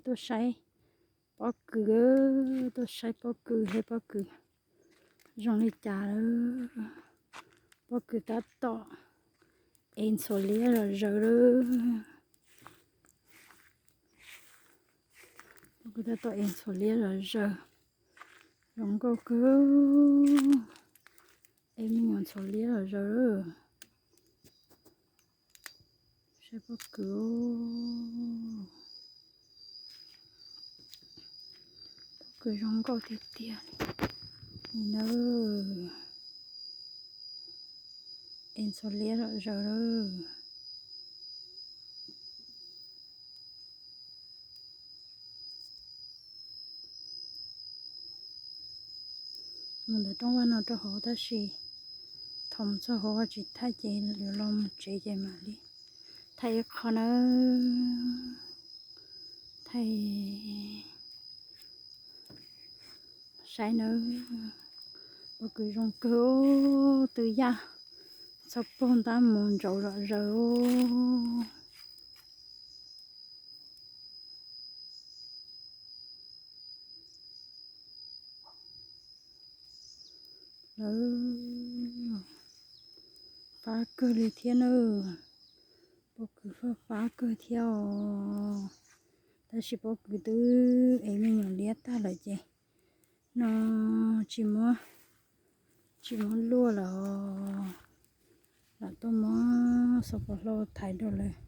tuaj saib pob kws, tuaj saib pob kws, saib pob kws zoo li cas lawm. Pob kws tab tom ev ntxhuav liab zom zaws lawm. Pob kws tab tom ev ntxhuav liab zom zaws, zoo nkauj kawg. Ev me nyuam ntxhuav liab zom zaws lawm. Saib pob kws, pob kws zoo nkauj tiag tiag li na. Ev ntxhuav liab zom zaws lawm. Mus ntawm rooj vag no rau hauv tab sis thaum mus txog hauv tsis thaij ces yuav los mus tsev ces mam li thaij ib qho nawb. Thaij saib nawb. Pob kws zoo kawg, twb yaj txog puag ntab mus ntsauv zom zaws. Lawv fab kawg li thiab na. Pob kws fab fab kawg thiab os. Tab sis pob kws twb ev me nyuam liab tag lawm ces no tsis muab, tsis muab luaj lawm os. Lam tuaj muab xov pos hlau thaiv rau lawv